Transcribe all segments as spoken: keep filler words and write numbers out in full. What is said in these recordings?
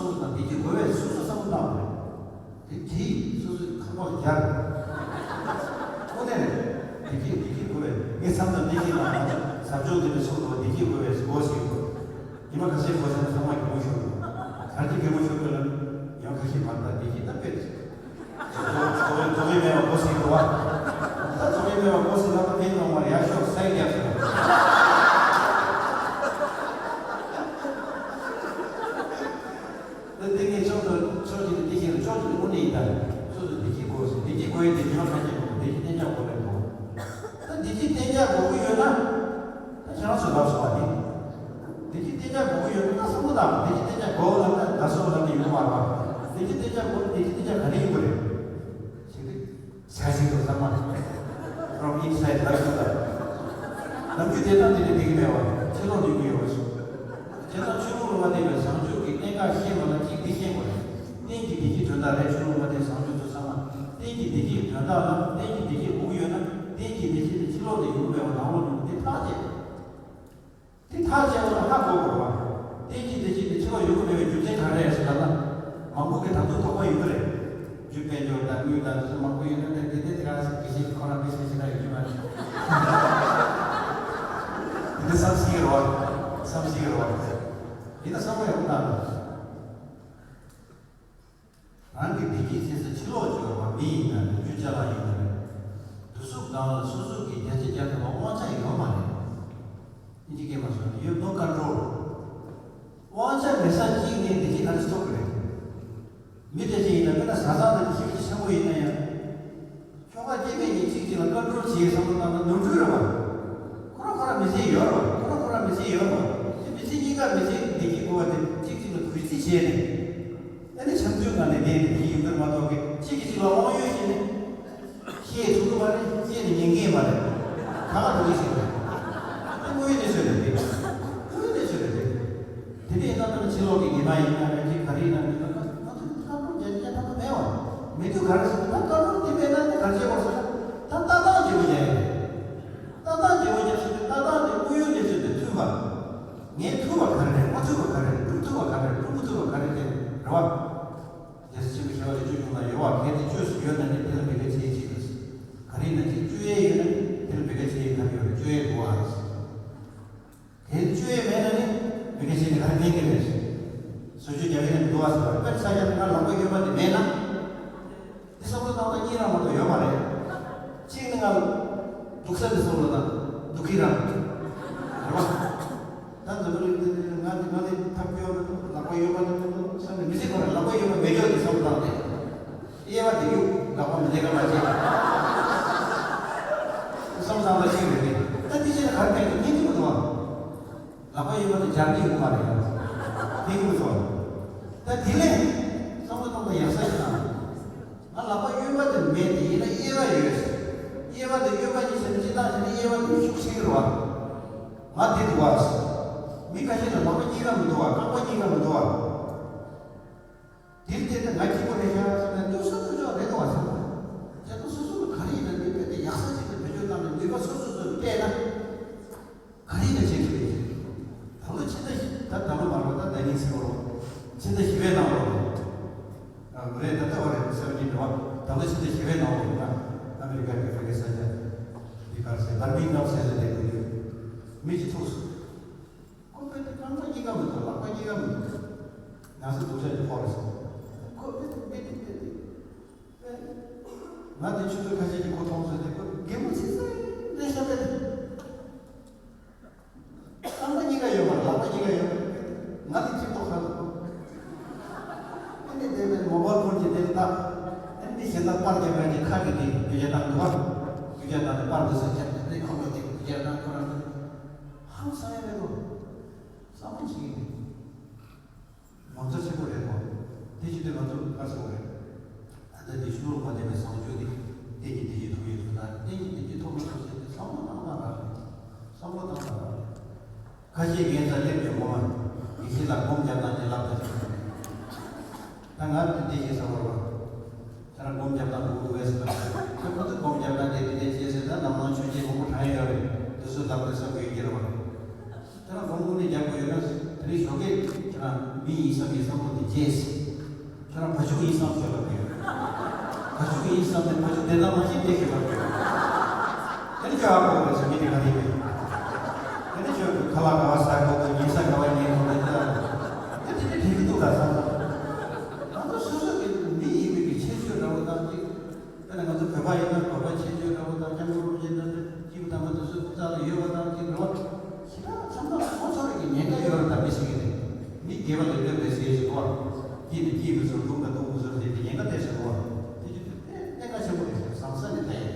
སོ་སོ་དང་བདེ་སྐྱིད་དགོས་པས་སོ་སོ་བསམ་བློ་བཏང་དགོས་རེད། དེ་དེས་སོ་སོའི་ཁ་པར་སྦྱར། དངོས་གནས་རེད། བདེ་སྐྱིད་བདེ་སྐྱིད་དགོས་པས་ངས་མཚམས་མཚམས་བདེ་སྐྱིད་དང་ང་ཚོ་ཟབ་སྦྱོང་དེ་འདྲ་ཚོགས་འདུག་བདེ་སྐྱིད་དགོས་པས་སྒོ་ཕྱེ་དགོས། ཉི་མ་ཁ་ཤས་འགོར་ཚར་ན་ཚང་མ་གད་མོ་ཤོར་འདུག་གར་གྱི་གད་མོ་ཤོར་དགོས་ན་ཉི་མ་ཁ་ཤས་མ་ད་བདེ་སྐྱིད་ད་དཔེ་རེད། རྫོགས་རྫོགས་རྫོགས་ཡས་མེད་པ་སྒོ་ཕྱེ་དགོས་པ། ད་རྫོགས་ཡས་མེད་པ་སྒོ་ཕྱེ་ན་ད་ཕན་ཐོགས་མ་རེད། ཡར་ཤོག་ས་ཡི་རྒྱབ་ཟེར། ད་དེ་ངས་ཕྱོགས་དང་ཕྱོགས་གཅིག་ནས་དེ་བཤད་ན་ཕྱོགས་གཅིག་ནས་དངོས་གནས་ཡིན་ད། སོ་སོ་བདེ་སྐྱིད་དགོས་ཟེར། བདེ་སྐྱིད་དགོས་ཡས་དེ་ཉི་མ་ཁ་ཤས་མ་གཏོགས་བདེ་སྐྱིད་གཏན་འཇགས་དགོས་མེད་དོ། ད་བདེ་སྐྱིད་གཏན་འཇགས་དགོས་ཀྱི་ཡོད་ན། ད་ཁྱེད་རང་ཚོས་ལབ་སོང་བ་དེ། བདེ་སྐྱིད་གཏན་འཇགས་དགོས་ཀྱི་ཡོད་ན་ད་བསམ་བློ་བཏང་། བདེ་སྐྱིད་གཏན་འཇགས་དགོས་ལབ་ན་ད་སོ་ལབ་ནས་ཡོང་བ་རེད་བ། བདེ་སྐྱིད་གཏན་འཇགས་དགོས་ན་བདེ་སྐྱིད་གཏན་འཇགས་ག་རེ་ཡོང་གི་རེད། ཞིག་རེད། ས་ཞིག་ཏུ་ཚང་མ། From inside ལབ་ཞུ་ལ། ནམ་རྒྱུན་དེ་དང་དེ་ནས་བསྡད་ཀྱི་མེད་བ། ཕྱི་ལོགས་ནས་ཡོང་གི་ཡོད་པ་ཞིག་དེ་དང་ཆོས་ལུགས་ལ་མ་བརྟེན་པའི་བྱང་ཆུབ་ཀྱི་གནད་འགག་ཤེས་པ་ན་གཅིག་འདི་ཤེས་དགོས་རེད། གཏན་གྱི་བདེ་སྐྱིད་དོན་དག་རེད། ཆོས་ལུགས་མ་བརྟེན་བྱང་ཆུབ་ཚོ་ཚང་མ། གཏན་གྱི་བདེ་སྐྱིད་དོན་དག་ལ་གཏན་གྱི་བདེ་སྐྱིད་དགོས་ཀྱི་ཡོད་ན་གཏན་གྱི་བདེ་སྐྱིད་དེ་ཕྱི་ལོགས་ནས་ཡོང་གི་མེད་པ་ནང་ལོགས་ནས་འདི་ཐག་བཅད། དེ་ཐག་བཅད་པ་ལ་ཧ་གོ་དགོས་པ། གཏན་གྱི་བདེ་སྐྱིད་དེ་ཕྱི་ལོགས་ཡོང་གི་མེད་པའི་རྒྱུ་མཚན་ག་རེ་རེད་ཟེར་ལབ་ན། མང་པོ་གི་ད་དུང་དོགས་པ་ཡོད་ཀྱི་རེད། རྒྱུ་དཔལ་འབྱོར་དང་དངུལ་དང་དེ་ཚོ་མང་པོ་ཡོད་ན་དེ་དེ་དེ་དེ་ག་ཟེར་དེ་བཞིན་ཁོ་རང་དཔེ་ཆ་ཞེ་དྲག་ཡོད་ཀྱི་མ་རེད། དེ་འདྲ་བསམ་སྲིད་ཀྱི་རེད་བ། བསམ་སྲིད་ཀྱི་རེད་བ། ཡིན་ན་བསམ་བློ་ཡག་པོ་བཏང་དང་། རང་གི་བདེ་སྐྱིད་བྱེད་ས་ཕྱི་ལོགས་སྦྱོར་བ་མི་ཡིན་ན་རེད། རྒྱུ་ཅ་ལག་ཡིན་ན་རེད། འདུ་ཚོགས་སྒང་ལ་སོ་སོ་གིས་བརྒྱ་ཆ་བརྒྱ་ཐོབ་པ་དབང་ཆ་ཡོད་མ་རེད། ཨིན་ཇི་སྐད་མ་སོང་ཡོད་no control། དབང་ཆ་མེད་ས་གཅིག་ནས་བདེ་སྐྱིད་ག་རེ་ཐོབ་ཀྱི་རེད། མི་དེ་ཅིག་ཡིན་ན་དཔེར་ན་བཟའ་ཚང་དང་ཁྱིམ་གྱི་ཆེན་པོ་ཡིན་ན་ཡང་། ཁྱོ་ག་སྐྱེ་དམན་གཉིས་གཅིག་གཅིག་ལ་ཀོན་ཀྲོལ་བྱེད་བསམ་བློ་བཏང་ན་ནོར་འཁྲུལ་རེད་བ། ཁོ་རང་ཁོ་རང་མི་ཚེ་ཡོད་རེད་བ། ཁོ་རང་ཁོ་རང་མི་ཚེ་ཡོད་རེད་བ། དེ་མི་ཚེ་གཉིས་ཀ་མི་ཚེ་བདེ་སྐྱིད་དགོས་པ་དེ་གཅིག་གཅིག་ལ་གུས་བརྩི་བྱས་ནས། ཨ་ནི་བྱམས་བརྩེའི་ངང་ནས་བསྡད་ནས་བདེ་སྐྱིད་ཡོང་གི་རེད་མ་གཏོགས་གཅིག་གིས་གཅིག་ལ་དབང་ཡོད་བྱས་ནས། བཤད་ཐུབ་ཀྱི་མ་རེད། བཤད་ནས་ཉན་གྱི་མ་རེད། ད་ག་འགྲོ་གི་ཞིག་རེད། དེ་དངོས་ཡོད་གནས་ཚུལ་རེད་དེ། དངོས་ཡོད་གནས་ཚུལ་རེད་དེ། དེ་འདྲ་ཡིན་ན་ད་ཕྱི་ལོགས་ཀྱི་ཉི་མ་ཡིན་ན་རེད། ཅིག་ག་རེ་ཡིན་ན་མིན་ན་ང་ཚོ་ཀོན་ཀྲོལ་རྒྱག་རྒྱག་ཐུབ་ཀྱི་མེད་བ། མི་དུས་ག་རེ་ཟེར་ན་ད་ཀོན་ཀྲོལ་དེ་མེད་ན་ནི་ག་རེ་བྱེད་དགོས་ཟེར་ན། ད་ལྟ་སྟངས་བརྗེ་པོ་རྒྱག་ཡ་རེད། ལྟ་སྟངས་བརྗེ་པོ་རྒྱག་ཟེར་དུས་ལྟ་སྟངས་དེ་དངོས་ཡོད་གནས་ཚུལ་དང་མཐུན་པ། ངས་ཐུབ་པ་ག་རེ་རེད། མ་ཐུབ་པ་ག་རེ་རེད། སྒྲུབ་ཐུབ་པ་ག་རེ་རེད། སྒྲུབ་མི་ཐུབ་པ་ག་རེ་རེད། རེད་བ། རྒྱལ་སྲས་ཆེན་པོ་ཞི་བ་ལྷས་སྤྱོད་འཇུག་ན་ཡོད་བ། གལ་ཏེ་བཅོས་སུ་ཡོད་ན་ནི་དེ་ལ་མི་དགའ་བྱེད་ཅིག་ལ། ག་རེ་ཡིན་ན་ཅིག་བཅོས་ཡས་ཡོད་ན་ནི་དེ་ལ་མི་དགའ་བྱེད་ཡས་ག་རེ་ཡོད་རེད། བཅོས་ཡས་འདུག་ཨ། དེ་བཅོས་ཡས་མེད་ན་ནི་མི་དགའ་བྱེད་ནི་ག་རེ་ཕན་གི་རེད། བཟོ་བཅོས་རྒྱག་གི་ནི་མི་འདུག་ཨ་ཟེར་བ་རེད། དཔེར་ཆ་བཞག་ན་ང་ལག་པ་གཡོན་པ་དེ་མེད་ན། འདི་བསམ་བློ་བཏང་སྟངས་གཉིས་རང་མ་གཏོགས་ཡོད་མ་རེད། གཅིག་ནི་ང་སྡུག་ས་འདི་བསམ་བློ་བཏང་། སྡུག་གི་རང་། རེད་བ། ད་འཛམ་བུ་གླིང་འདི་ནི་ང་འདི་ང་འདི་ཐབས་སྐྱོ་མི་འདུག་ལག་པ་གཡོན་པ་འདི་མི་འདུག་བསམ་ནས་མི་ཚེ་གང་ལ་ལག་པ་གཡོན་པ་མེད་ཀྱོག་འདི་བསམ་བློ་བཏང་སྟེ། དབྱེ་བ་དེ་གཡུག་ལག་པ་མི་ལེགས་ཀ་མ་བྱེད། བསམ་བློ་བཏང་སྟངས་གཅིག་རེད་དེ། ད་འདི་བྱས་ན་ག་རེ་ཕན་གི་ཉན་གི་མི་འདུག་ཨ། ལག་པ་གཡོན་པ་དེ་སྦྱར་གི་ཡོད་མ་རེད་ཡང་། ཕན་གི་མི་འདུག་ཨ། ད་དེ་ལས་བསམ་བློ་བཏང་སྟངས་ཡག་ས་ཞིག་དང་། ང་ལག་པ་གཡོན་པ་དེ་མེད་དེ་ཡིན་ན་དབྱེ་བ་ཡོད། དབྱེ་བ་དེ་གཡོན་པ་གཉིས་ཟེར་ན་སྤྱིར་བཏང་བྱས་ན་དབྱེ་བ་དེ་ཤུགས་ཆེ་གི་རེད་བ། ང་དེ་འདུག་བ། མི་ཁ་ཤས་ལ་ལག་པ་གཉིས་ཀ་མི་འདུག་བ། རྐང་པ་གཉིས་ཀ་མི་འདུག་བ། དེར་བལྟས་ན་ང་སྐྱིད་པོ་རེད་ཤག་བསམ་ནས་སྡུག་ས་སྡུག་ཅོག་རེད་འདུག་བ་ཟེར་བ། དེ་ཚོ་སོ་སོ་ལ་ག་རེ་ཡིན་ན་ནུས་པ་དེ་ཡག་ས་ཅིག་ཏུ་བེད་སྤྱོད་བཏང་ནས་ནུས་པ་སོ་སོ་སོ་ལ་སྤྲད་ན། ག་རེ་ཡིན་ན་བྱེད་ཐུབ་ཡོད། ད་ལོ་ཕྱི་ཟླ་བཞི། ད་ད་ལོ་མ་རེད་པ། ད་ཟླ་ཉིན་ཟེར་བ་རེད། ཕྱི་ཟླ་བཞི་པའི་ནང་ལོགས་ལ། ཨ་རེད། ད་ལྟ་བ་རེད། སེ་བེན་ཊིན་རེད་པ། ད་ལོ་ཕྱི་ཟླ་བཞི་པའི་ནང་ལོགས་ལ་ཨ་མེ་རི་ཀ་གི་ཕ་གི་ས་ཆ་འདི་གར་ཟེར་བར་མིང་ངམ་ཟེར་ཟེར་དེ་དུས་མི་གཅིག་ཐུག་སོང་། ཁོ་དཔེ་དེ་རྐང་པ་གཉིས་ཀ་མི་འདུག་ལག་པ་གཉིས་ཀ་མི་འདུག་ན་ཚ་སྡུག་ཅག་ཅིག་ཕོག་རེད་ཟེར། ཁོ་དཔེ་དེ་དཔེ་དེ་དཔེ་དེ། ང་དེ་ཆུ་ཚོད་ཁ་ཤས་ཀྱི་ཁོ་མཐོང་སོང་དེ་ཁོ་གད་མོ་ཚིག་ཚིག་རེད་ཤག་དཔེ་དེ། རྐང་པ་གཉིས་ཀ་ཡོད་པ་རེད། ལག་པ་གཉིས་ཀ་ཡོད་པ་རེད། ང་དེ་སྐྱིད་པོ་ཁ་ཐུག་ཨ་ནི་དེ་བས་མོ་བལ་ཕོན་གྱི་དེ་ལྟ། ཨ་ནི་གཞན་དག་པར་རྒྱབ་པའི་གི་ཁ་གི་དེ་རྒྱུ་ཆ་བཏང་འདུག་ཨ། རྒྱུ་ཆ་བཏང་ནས་པར་འདི་ཚོ་རྒྱབ་ནས་ཁོ་ལོ་དེ་རྒྱུ་ཆ་བཏང་ཁོ་རང་ཧང་སང་ཡ་མེད་དོ། བསམ་བློ་ཞིག་ཡིན། ངོ་མཚར་ཆེན་པོ་རེད་དོ། དེ་བྱེད་དུས་ང་ཚོ་དཀའ་ཚེགས་རེད། ད་ལྟ་འདི་ཆུ་ལོག་མ་བསྟན་པའི་བཟང་སྤྱོད་འདི་གཏན་གྱི་བདེ་སྐྱིད་ཐོབ་ཡོད་ཚུལ་དང་གཏན་གྱི་བདེ་སྐྱིད་ཐོབ་མ་ཐུབ་ཚུལ་དེ་བསམ་བློ་བཏང་སྟངས་རང་རེད། བསམ་བློ་བཏང་སྟངས་རང་རེད། ཁ་ཤས་ངའི་རྩར་སླེབས་ནས་ངོ་མ་ཡིད་ཆེས་ལ་སྒོམ་རྒྱབ་སྟངས་དེ་ལབ་ད་ཆོག་ད་ང་འདི་འདི་ཞིག་ཟེར་བ་རེད་བ། ཁྱེད་རང་སྒོམ་རྒྱབ་སྟངས་འགྲོ་གི་འདུག་གས་ཟེར་ན། ཁྱོད་ཁོ་ཚོས་སྒོམ་རྒྱབ་སྟངས་དེ་འདི་འདྲས་བྱས་ཟེར་ན་ནམ་ལངས་ཆོས་རྗེ་མང་པོ་དྲངས་ཡོད་རེད། དེ་ཚོ་ལབ་ནས་བསམ་གི་ཡོད་ཀྱི་རེད་བ། ཁྱེད་རང་སྒོམ་དངོས་གནས་རྒྱག་དགོས་ཡོད་ན། དེ་ནས་ཞོགས་ཀས་ཁྱེད་རང་མི་ཡིན་བསམ་གྱི་བསམ་བློ་དེ་བརྗེད་ཟིན། ཁྱེད་རང་བ་ཕྱུགས་ཡིན་བསམ་ཤོད་ལབ་དགོས། བ་ཕྱུགས་ཡིན་བསམ་ནས་བ་ཕྱུགས་དེ་ལྟ་མ་ཤེས་དེ་ཤོད་ལབ་དགོས། དེ་ནས་ཁྱོད་ཨ་ཁོག་རེད་ཟེར་མི་དེ་ག་རེ་རེད། དེ་ནས་ཁྱོད་ཁ་བ་ག་བ་ཟ་དགོས་དང་ཉལ་ས་ག་བ་ཉལ་དགོས་དང་ལྟ། དེ་དེ་འདྲ་དྲན་གྱི་འདུག་ད་བསམ་བསམ། ང་ཚོ་སོ་སོ་གི་མི་ཡིན་པའི་གི་ཁྱད་ཆོས་འདྲ་བོ་དང་གཅིག་དཔེར་ན་ང་ཚོ་བོད་པ་ཡིན་ན་བོད་པ་ཁྱད་ཆོས་འདྲ་བོ་དང་སྐྱབས་མགོན་རིན་པོ་ཆེ་ལྟ་བུ་སྐྱིད་པོ་དམ་པ་དེ་ཚོའི་རྩ་ལ་ཡོད་པ་དང་གཅིག་འགྲོ་བ། ཞེ་དྲག་ཚང་མ་ཁོ་ཚོ་རེ་གི་ཉེན་ཁ་ཡོད་རེད་ད་མི་ཞིག་གིས་དེ། མི་དགེ་བ་ལས་འདོད་པའི་ཟས་ཞིག་བ། སྐྱིད་ནས་སྐྱིད་མི་ཚོར་སྡུག་ན་སྡུག་མི་ཚོར་ཟེར་ཏེ་ཉེན་ཁ་དེ་ཞིག་བ། དེ་ཅི་དེ་གནད་འགག་ཆེན་པོ་རེད་ཟེར་བཟང་ས་ནས་བལྟས་ཡིན།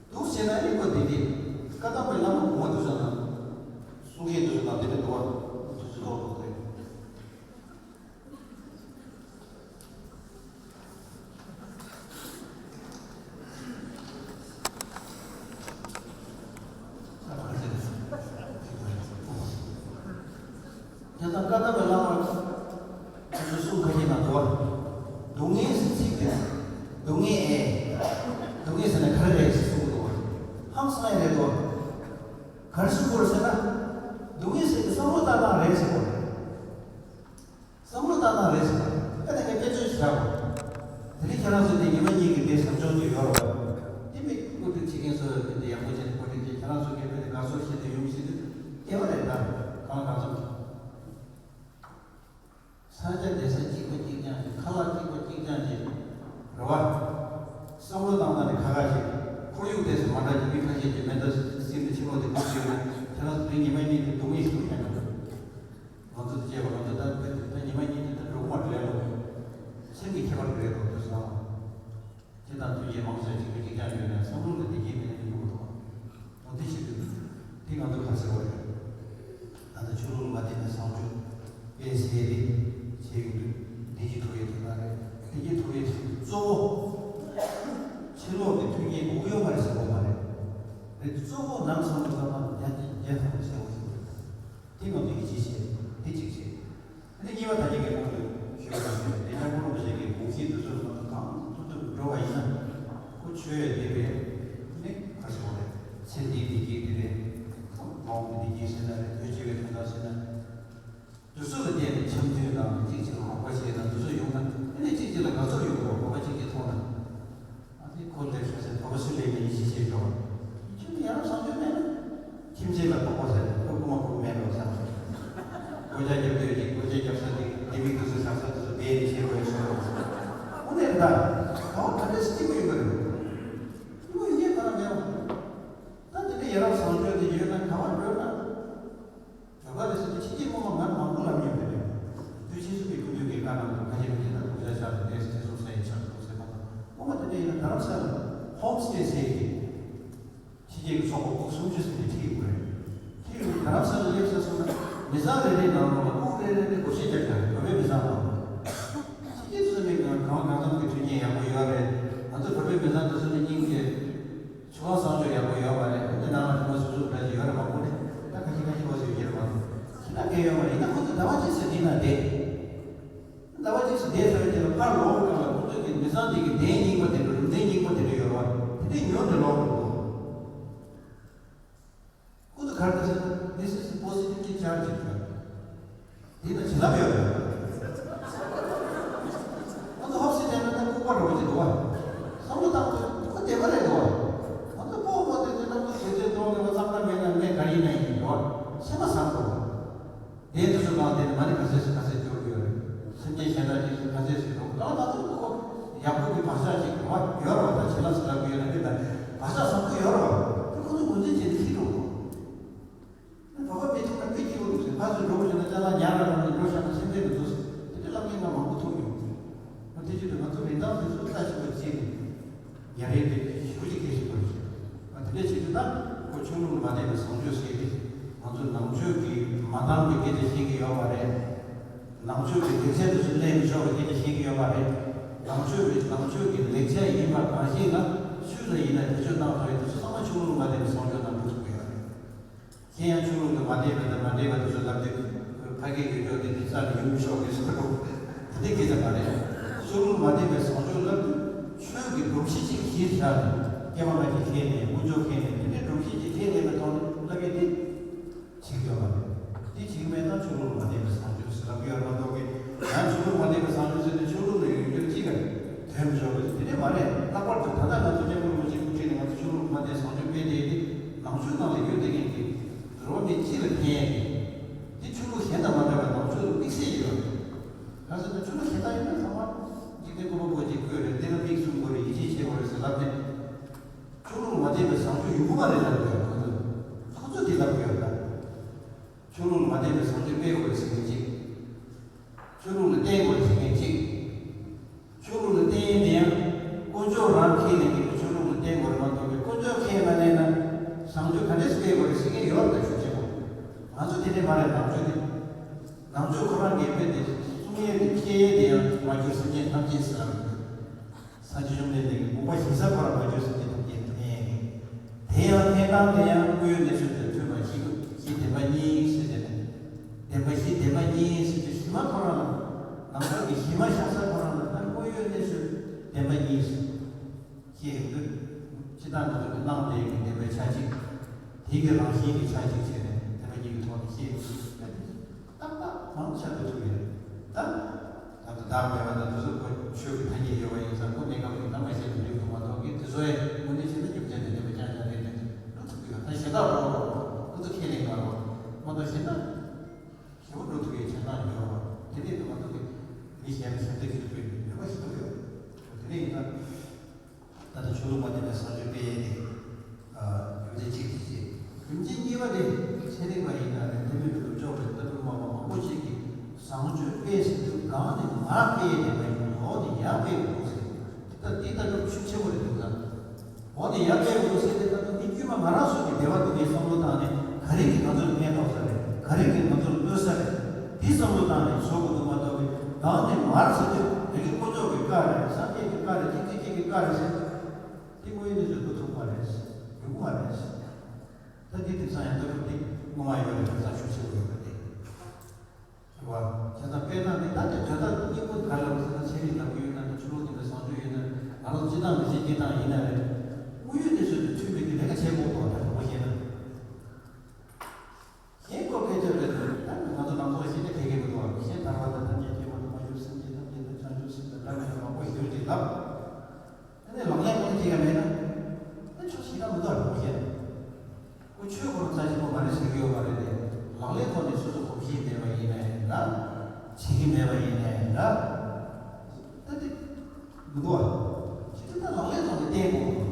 སྡུག་བྱས་ན་ཨ་ནི་ཁོ་དེ་དེ་བཀའ་གདམས་པའི་བླ་མ་གོང་མ་དེ་ཚོ་ན། གསུང་མཁན་དེ་ཚོ་ན་དེ་འདྲ་འདུག་བ། དེ་ཚོ་ལོག་འགྲོ་དེ། ཡང་ན་བཀའ་གདམས་པའི་བླ་མ་ཁོ་ཚོའི་གསུང་ཁ་ཤས་ནང་འདུག་བ། སྡུག་བསྔལ་ཟེར་ཚིག་དེ། སྡུག་བསྔལ་ཨེ། སྡུག་བསྔལ་ཟེར་ན་ག་རེ་རེད་ཟེར་གསུང་གི་འདུག་བ། ཧང་སང་ཡ་རེད་འདུག་བ། ག་རེ་གསུང་གི་རེད་ཟེར་ན། སྡུག་བསྔལ་ཟེར་དེ་བསམ་བློ་བཏང་སྟངས་རེད་ཟེར་གོ། བསམ་བློ་བཏང་སྟངས་རེད་ཟེར། ཨ་ནི་ངས་དཔེ་མཚོན་ཞིག་བཞག་གོ། དེ་རིང་ཁྱེད་རང་ཚོ་དེ་ཉི་མ་གཉིས་ཀྱི་དེ་ཟབ་སྦྱོང་དེ་ཡོད་རེད་བ། དེ་མི་བཀོད་སྒྲིག་བྱེད་མཁན་ཚོ་དེ་ཡག་པོ་བྱས་ནས་བཀོད་སྒྲིག་བྱས། ཁྱེད་རང་ཚོ་གིས་དཔེ་དེ་དགའ་ཚོར་བྱས་ཏེ་ཡོང་མི་སྲིད་དེ་སྐལ་བ་རེད་ད། གང་ལ་གང་འཚམ། ས་ཆ་བསྡད་ས་གཅིག་པ་གཅིག་རྐྱང་ཞིག་ཁ་ལག་གཅིག་པ་གཅིག་རྐྱང་ཞིག་རེད་བ། བསམ་བློ་བཏང་སྟངས་དེ་ཁ་ཁ་ཞིག་ཁོར་ཡུག་དེ་ཚོ་མ་འདྲ་ཞིག་མི་ཁ་ཤས་ཀྱིས་མེ་མདའ་སྲིན་མོ་ཕྱི་ལོགས་དེ་བཀུག་བྱས་ན་ཁྱེད་རང་ཚོ་དེ་ཉི་མ་གཉིས་དེ་སྡུག་བསྔལ་ཞིག་ཡོང་ཡ་འདུག་ང་ཚོ་དེ་བྱས་པ་ང་ཚོ་ད་བོད་དེ་ད་ཉི་མ་གཉིས་དེ་ད་འགྲོ་གི་མ་རེད་ལབ་དགོས། སེམས་ཀྱི་ཁྱད་པར་རེད་འདུག་དེ་སོང་། དེ་དང་དུས་ཀྱི་མང་ཚོགས་ཀྱི་གཅིག་གཅིག་རྐྱང་ཡོད་ན་བསམ་བློ་ལ་བདེ་སྐྱིད་མེད་ན་མི་འདུག་གོ། འོ་དེ་ཞིག་འདུག་དེ་ང་ཚོ་ག་ཟེར་བ་རེད། ད་ལྟ་ཆོས་ལུགས་མ་བརྟེན་པའི་བཟང་སྤྱོད་དཔེ་ཟེར་རེད་བྱས་ཡོང་དུས་བདེ་སྐྱིད་ཐོབ་ཡས་དེ་ལ་རེད། བདེ་སྐྱིད་ཐོབ་ཡས་གཙོ་བོ་ཕྱི་ལོགས་ཀྱི་མཐུན་རྐྱེན་དགོས་ཡོད་མ་རེད་ཟེར་བ་མ་རེད། རེད། གཙོ་བོ་ནམ་བསམ་བློ་བཏང་ན་ཡར་རྒྱས་རྒྱས་ཐོག་ཟེར་བ་ཞིག་རེད། དེ་ང་ཚོ་གིས་ཅི་བྱེད་དེ་གཅིག་བྱེད། དེ་ནས་གཉིས་པ་ད་གིན་ངས་གོང་དུ་ཞུས་པ་ནང་བཞིན་དེ་སྐྱབས་མགོན་རིན་པོ་ཆེ་གི་དགོངས་གཞི་འདི་ཚོ་ལ་ང་ཚོ་གང་ཐུབ་ཐུབ་འགྲོ་བ་ཡིན་ན་ཁོ་ཆོས་ཡོད་བདེ་བའི་ནི་ག་ཟེར་བ་རེད། ཚེ་འདིའི་བདེ་སྐྱིད་དེ་རེད། མ་འོངས་པའི་བདེ་སྐྱིད་ཟེར་ན་རེད། བོད་སྤྱི་བའི་དོན་དག་ཟེར་ན། དེ་ཚོ་ལ་བརྟེན་ནས་འཆམ་མཐུན་དང་གཅིག་གཅིག་ལ་རོགས་པ་བྱེད་དང་དེ་ཚོ་ཡོང་ན་ཨ་ནི་གཅིག་གཅིག་ལ་དགའ་ཚོར་ཡོང་དགོས། བོད་པ་གཅིག་གཅིག་མཐོང་ན། ཨ་ནི་ཁོ་ལེགས་ཤོག་ཟེར། བོད་པ་སུ་ལས་མེད་ཡིད་ཆེས་བྱེད་འགྲོ། ཁྱོད་ཡ་རབས་བཟང་སྤྱོད་མེད་ན། ཁྱིམ་མཚེས་ལ་ཕོག་པ་ཟེར་ནས་ཁོ་རྐུ་མ་རྐུ་མེད་འགྲོ་ཟེར། སྒོ་ལྕགས་རྒྱབ་དུས་ཀྱི་སྒོ་ལྕགས་རྒྱབ་ས་དེ་ལྡེ་མིག་དེ་ཚོ་བཞག་ས་དེ་ཚོ་བསྡད་ནས་བྱེད་དགོས་ཟེར། དངོས་གནས་རེད་ད། ག་བ་ག་འདྲས་སེ་སྐྱིད་པོ་ཡོང་གི་རེད། སྐྱིད་པོ་ཡོང་མཁན་ག་ལ་མེད་པ། ད་དེ་འདྲའི་ཡ་རབས་བཟང་སྤྱོད་དེ་ཡོད་ན་ག་བ་འགྲོ་ན། བོད་པ་རེད་ཟེར་ནས་ཕྱི་རྒྱལ་སྔོན་མ་ང་མང་པོ་ལབ་མྱོང་བ་རེད། དུས་ཕྱིས་སུ་མི་སྐུ་མདུན་གྱི་བཀའ་གནང་དུས་ཁ་ཤས་ཁ་ཤས་ད་སྡུག་ཅག་ཆགས་ཏེ་བསྡད་ཟེར་སོང་ས་ཡི་ཆགས་འདུག་ཟེར་མ་གཏོགས་སྔོན་མ་དེ་འདྲ་ཡིན་ན་རྡ་རམ་ས་ལ་ཧོམ་སི་ཊེ་ཟེར་གི་ཕྱི་རྒྱལ་གྱི་ཚོགས་པ་སྐུ་སུམ་ཅུ་ཟིན་ཏེ་ཁྲིད་དགོས་རེད། ཁྲིད་ཡོང་རྡ་རམ་ས་ལ་སླེབས་ཚར་སོང་ན་མི་ཚང་རེ་རེའི་ནང་ལོགས་ལ་སྐུ་རེ་རེ་རེ་སྒོར་གཞས་རྒྱག་རྒྱག་རེད། བོད་པའི་མི་ཚང་ལ་ཕྱི་རྒྱལ་ཚོ་མི་གང་གང་གང་འཚམ་གྱི་མཐུན་རྐྱེན་ཡག་པོ་ཡོད་རེད། ང་ཚོ་བོད་པའི་མི་ཚང་དེ་ཚོ་ནི་སྙིང་རྗེ། ཆུ་ཁང་གསང་སྤྱོད་ཡག་པོ་ཡོད་མ་རེད། འདི་ནང་ལ་ཁྲིམས་སྲུང་འདྲ་ཞིག་ཡོད་རེད་མ་གོ་ནི། ད་ཁ་ཤས་ཁ་ཤས་བ་ཟེར་གྱི་རེད་མ་གཏོགས་ཁྱི་ན་སྐད་ཡོད་མ་རེད། ཡིན་ན་ཁོ་ཚོ་ཟླ་བ་གཅིག་ཙམ་འདི་ན་བསྡད། ཟླ་བ་གཅིག་ཙམ་བསྡད་ཚར་བའི་རྗེས་ལ་ཕར་ལོག་པའི་སྐབས་ལ་ཁོ་ཚོ་གི་མི་ཚང་འདི་གི་གདན་རྙིང་པ་དེ་འདྲ་རུམ་གདན་རྙིང་པ་དེ་འདྲ་ཡོད་རེད་བ། དེ་འདྲ་ཉོས་ནས་ལོག་འགྲོ་འདུག་ཁོ་ཚོ་ག་རེ་ཟེར་ན། This is positively charged. འདི་ན་བྱིན་རླབས་ཡོད་རེད། ང་ཚོ་ཧོབ་སེ་བསྡད་ན་ད་ལྐུགས་པ་འདྲ་བོ་ཅིག་འདུག་བ། བསམ་བློ་བཏང་དུས་ཁོ་བདེན་པ་རེད་འདུག་བ། ང་ཚོ་སྤོ་བོ་དེ་ཚོ་ནམ་ཚོ་དེ་ཚོའི་གཏོང་དགོས་པ་བསམ་བློ་མེད་ན་ངས་ག་ཡིན་ན་ཡིན་འདུག་བ། སེམས་པ་བཟང་འདུག་བ། དེ་དུས་ཚོད་ནང་དེ་ནི་མ་ཎི་ག་ཚད་ཞིག་ག་ཚད་སྐྱོར་གྱི་ཡོད་རེད། སེམས་ཅན་གཞན་དག་ཅིག་ག་ཚད་ཞིག་འགྲོ་གི་ད་ང་ཚོ་ཁོ་ཡག་པོ་གི་བག་ཆགས་ཅིག་འདུག་བ་ཡོད་རེད་བ། ད་བྱིན་རླབས་ཟེར་ལབ་གི་ཡོད་ན་དེ་ད་བག་ཆགས་བཟང་པོ་ཡོད་རེད་བ། དེ་ཁོ་ཚོ་ངོས་འཛིན་བྱས་ནས་ཤི་འགྲོ་གི་འདུག་བ། བོད་པ་མི་ཐུག་ན་མི་སྐྱིད་པོ་འདུག་ཟེར། ཕར་ཚུར་འགྲོ་དགོས་བྱུང་ན་ཅ་ལག་ཉར་ར་ར་ནས་འགྲོ་བཞག་ན་སེམས་ཁྲལ་མི་འདུག་ཟེར། དེ་འདྲ་ལབ་མཁན་ང་མང་པོ་མཐོང་མྱོང་། ང་དེ་བྱེད་དུས་ང་ཚོ་རིན་ཐང་དེ་ཚོ་ལྟ་ཞིབ་པོ་བྱས་ནས་ཉར་ཡས་དེ་ཞེ་པོ་ཅིག་གལ་ཆེན་པོ་རེད་ཟེར། ང་དེ་འདྲ་བྱེད་དུས་ད་ཁོ་ཆོས་ལུགས་ལ་མ་བརྟེན་པའི་བཟང་སྤྱོད་ཟེར་ཏེ་ང་ཚོ་ནང་ཆོས་ཀྱི་མ་འདང་བའི་སྐད་ཆ་བཤད་ཀྱི་ཡོད་མ་རེད། ནང་ཆོས་ཀྱི་ལེགས་ཆ་དེ་ཚོ་གླེང་མི་ཆོག་པའི་སྐད་ཆ་བཤད་ཀྱི་ཡོད་མ་རེད། ནང་ཆོས་ཀྱི་ནང་ཆོས་ཀྱི་ལེགས་ཆ་ཡིན་པ་གང་ཤེས་ན་སུས་ལ་ཡིན་ན་བེད་སྤྱོད་གནང་ཐུབ་ཡས་དེ་ཚོ་ཚང་མ་ཆོས་ལུགས་ལ་མ་བརྟེན་པའི་བཟང་སྤྱོད་ནང་འདུ་ཐུབ་ཀྱི་ཡོད་རེད། དེ་ཡང་ཆོས་ལུགས་དང་མ་འདྲེས་པ་དང་མ་འདྲེས་པ་དེ་ཚོ་ལབ་དུས་ཁོས་ཕ་སྐད་ཡོད་ཀྱོག་དེ་དེ་རྩ་ནས་ཡོང་མི་ཆོག་གི་བཟོ་འདྲ་དེ་འདྲ་སྐད་ཆ་མ་རེད། ཆོས་ལུགས་མ་འདྲེས་པའི་བཟང་སྤྱོད་ལབ་དུས་ཆོས་ཀྱི་སྒྲོམ་གཞི་གཅིག་གཞིར་བཞག་ནས་སྐྱེས་མ་ང་གཅིག་ཁྱེར་ནས་དཀོན་མཆོག་ཁྱེར་ནས་དེ་འདྲའི་སྒྲོམ་གཞི་གཅིག་ཁས་ལེན་པའི་ཐོག་ནས་ལབ་ཡས་དེ་བྱེད་ཀྱི་ཡོད་མ་རེད། དེ་བྱེད་ཀྱི་མེད་ཙང་ཆོས་ལུགས་ལ་ གཅིག་ལ་ཕན་ཡས་ཀྱི། དེ་ཆོས་ལུགས་གཞན་དང་མ་འདྲ་བའི་ནང་ཆོས་ལ་དམིགས་བསལ་ཡོད་རེད། ག་ཟེར་ན་ཆོས་ལུགས་གཞན་དག་ཡིན་ན་ཚང་མ་འཇིག་རྟེན་ཀུན་པོ་པོ་ཅིག་བཀོད་རེད། འདི་ལ་དམིགས་སྲུང་དགོས་རེད། ཡིད་ཆེས་བྱེད་དགོས་རེད་ཟེར་ལབ་ནས། ཆོས་ལུགས་མ་བརྟེན་པའི་བཟང་སྤྱོད་ཡོང་གི་མ་རེད་ལབ་དགོས། ཁོ་ཚོ་ཁོ་ཚོ་དེ་ལབ་དགོས་ཡོད་ད། ཆོས་ལུགས་མ་བརྟེན་པའི་བཟང་སྤྱོད་སྤེལ་དགོས་རེད་ཟེར་མཁན་གཅིག་ཆོས་ལུགས་ལ་བརྟེན་དགོས་རེད་ཟེར་མཁན་གཅིག་ཆོས་ལུགས་ལ་བརྟེན་ཡས་དེ་ཡང་དཀོན་མཆོག་རང་ཁས་ལེན་གྱི་ཆོས་ལུགས་ལ་བརྟེན་དགོས་རེད་མ་གཏོགས་པའི། དཀོན་མཆོག་ཁས་མ་ལེན་ན་བཟང་སྤྱོད་ག་འདྲས་སྤེལ་དགོས་རེད་ཟེར་མཁན་ཡོད་རེད། ད་ཆོས་ཆེན་པོ། ང་ཚོ་དེ་འདྲས་མ་རེད། ནང་ཆོས་དེ། ནང་ཆོས་ཁོ་རང་གིས་དཔེ་དེ་གསུང་ཡས་དེ་ཁྱེར་ཡས་དེ་ཡང་མ་གྱུར་སེམས་ཅན་ཐམས་ཅད་ཟེར་ལབ་ཡོད། ས་བཅུ་གསུམ་ལས་ནི་དགོངས་པ་ཞེ་ས་ཁོ་རང་མ་གྱུར་སེམས་ཅན་ཐམས་ཅད་ཐོན་ཡས་རེད། དེ་ཡང་ཐོན་སྟངས་དེ་ཡང་དངོས་ཡོད་གནས་ཚུལ་དང་མཐུན་པ་ཞིག་ཏུ་གཞི་བདེན་པ་གཉིས་ཟེར་ཏེ་ནི། བདེན་པ་གཞི་བདེན་པ་གཉིས་ཟེར་དུས་གཞི་མ་ཁོ་རང་ལ། ནང་པ་གི་གཞི་མ་བཞག་ས་ཁོ་རང་ལ་ད་དངོས་ཡོད་གནས་ཚུལ་བདེན་པ་གཉིས་ཟེར། ཞེས་ཡོང་དུས། སྤྱིར་བཏང་ང་ཚོ་གི་སྣང་བ་དེ་ཡི་བདེན་པའི་ཆ་གཅིག་དེ་གི་རང་བཞིན་གྱི་ཆ་གཅིག་བྱས་ནས་བདེན་པ་གཉིས་ཀྱི་ཐོག་ནས་ཤེས་དགོས་ཞེས་པ་དེ་ཏག་ཏག་མང་ཆེ་འགྲོ་ཐུབ་ཡོད། ད། ད་ལྟ་བདག་མེད་པ་དང་དེ་ཚོ་ཁོ་ཆོས་ཀྱི་ཐ་སྙད་ཡོད་པ་ཡིན་ཙང་ཁོ་གནས་སྐབས་ཀྱི་ལམ་ལ་བཤད་ན་འགྲིག་གི་མ་གཏོགས་ཀྱི་དེ་ཚོ་ཡང་དངོས་གནས་བྱས་ན་རྒྱུ་མཚན་དང་ལྡན་པ་རྐྱང་རྐྱང་རེད་དེ་འགྲོ་ཐུབ་ཀྱི་ཡོད། ད་གཞན་དག་རོགས་རོགས་ཁོ་ཚོ་ཁས་ལེན་གནང་རོགས་མ་གཏོགས་གཞན་དག་ཞེ་པོ་འགྲོ་ཐུབ་ཀྱི་ཆ་ནང་ཡོད་རོགས་དེ་འདྲས་དུ་མ་གཏོགས་ཀྱི་མི་གཞན་ལ་ཞབས་འདེགས་ཞུ་ཐུབ་ཀྱི་མེད་པ་ཞིག་འདུག་ཡོད། དེ་འདྲས་ཡིན་ཙང་། ད་ལྟ་ཆོས་ལུགས་མ་བརྟེན་པའི་བཟང་སྤྱོད་སྤེལ་ཡས་དེ། རྒྱུ་མཚན་གཅིག་དེ་བྱས། རྒྱུ་མཚན་གཉིས་པ་དེ། ཚན་རིག་པ་ཡིན་ན་རེད། དེ་མིན་པའི་ནུབ་ཕྱོགས་པའི་ལྟ་གྲུབ་སྨྲ་བ་མང་པོ་ཞིག་གིས་བཟང་སྤྱོད་སྤེལ་ཟེར་དུས་སྒང་ནས་མར་སྤེལ་ཡས་དེ་མ་ཡིན་པར་འོག་ནས་ཡར་སྤེལ་དགོས་ཟེར། ད་འདི་ལྟ་གྲུབ་ཤུགས་ཆེན་པོ་རེད་འདུག་ད། འོག་ནས་ཡར་སྤེལ་དགོས་ཟེར་ཏེ་ད་ལྟ་མི་དཀྱུས་མ་ང་རང་ཚོ་གི་བདེ་བ་སྡུག་བསྔལ་བསམ་བློ་བཏང་ནས་ག་རེ་གིས་ང་ཚོར་ཕན་ཐོགས་ས་རེད། ག་རེ་གིས་ང་ཚོར་གནོད་ས་རེད། འདི་བསམ་བློ་བཏང་ནས་བཟོ་དགོས་འདུག་མ་གཏོགས་པའི་སྒང་ནས་མར་ཟེར་དུས་རིགས་དཀོན་མཆོག་གི་བཀའ་རེད། སངས་རྒྱས་ཀྱི་བཀའ་རེད། ཐེག་ཆེན་བསྐྱེད་ཀྱི་བཀའ་རེད་ཟེར། དེ་དངོས་ཡོད་གནས་ཚུལ་འགྲོ་ཐུབ་མ་རེད། ཡོང་གི་མ་རེད། ད་འདི་དེང་སང་ཡང་ལྟ་གྲུབ་འདི་སྔོན་མ་ཡོད་རེད། དེང་སང་ཤུགས་ཆེ་བོ་ཡོད་རེད། རེད་བ། བྱས་ཙང་དཔེར་ན་འདི་ད་ལྟའི་དོན་དག་སྙིང་པོ་ག་རེ་ལབ་ཟེར་ན། ཚན་རིག་ལབ་ཀྱི་ཡོད་ན་འདྲ། ཆོས་ལུགས་འདི་འདྲ་བཟང་སྤྱོད་ཡོད་ན། ང་རང་སྤྱི་བཏང་མི་ཚེ་སྐྱེལ་སྟངས་ཡིན་ན་རེད། དངོས་ཡོད་གནས་ཚུལ་དང་མཐུན་པའི་གི་ལས་ཀ་བྱེད་དགོས་འདུག་ད་དྲང་པོ་བཤད་ན། གཞན་སྐོར་སྐད་ཆ་རེད་འདུག་ད་ང་ཚོ་ནང་ཚོགས་ཤིག་ནས་ཁེ་གེ་མི་འདུག་བ། གཞན་ཐར་པ་དང་ཐམས་ཅད་མཁྱེན་པ་དང་། མ་གྱུར་སེམས་ཅན་ཐམས་ཅད་དང་། བྱང་ཆུབ་སེམས་དང་འདྲ་མི་འདྲ་མང་པོ་ཞིག་ཡོད་ཅེས་ལབ། ཨ་ནི་ལག་ལེན་གང་བྱེད་ཡ་མེད་ན། ཨ་ཆོས་བྱེད་ཡ་མི་འདུག་རེད་བ། གཞན་ཁོ་ཆོས་ཁོ་རང་རྩ་ཆེན་པོ་མ་རེད་ཟེར་གྱི་ཡོད་མ་རེད་དེ། ལག་ལེན་ཐོག་ནས་སོ་སོ་གོམས་གཤིས་མེད་པ་ཡིན་ན་ཡང་འདྲ། བྱེད་ཀྱི་མེད་པ་ཡིན་ན་ཡང་འདྲ། ད་དེ་མི་འདུག་བ། ཇི་ལྟར་ན་ལག་ལེན་ཐོག་ནས་བསྟན་དགོས།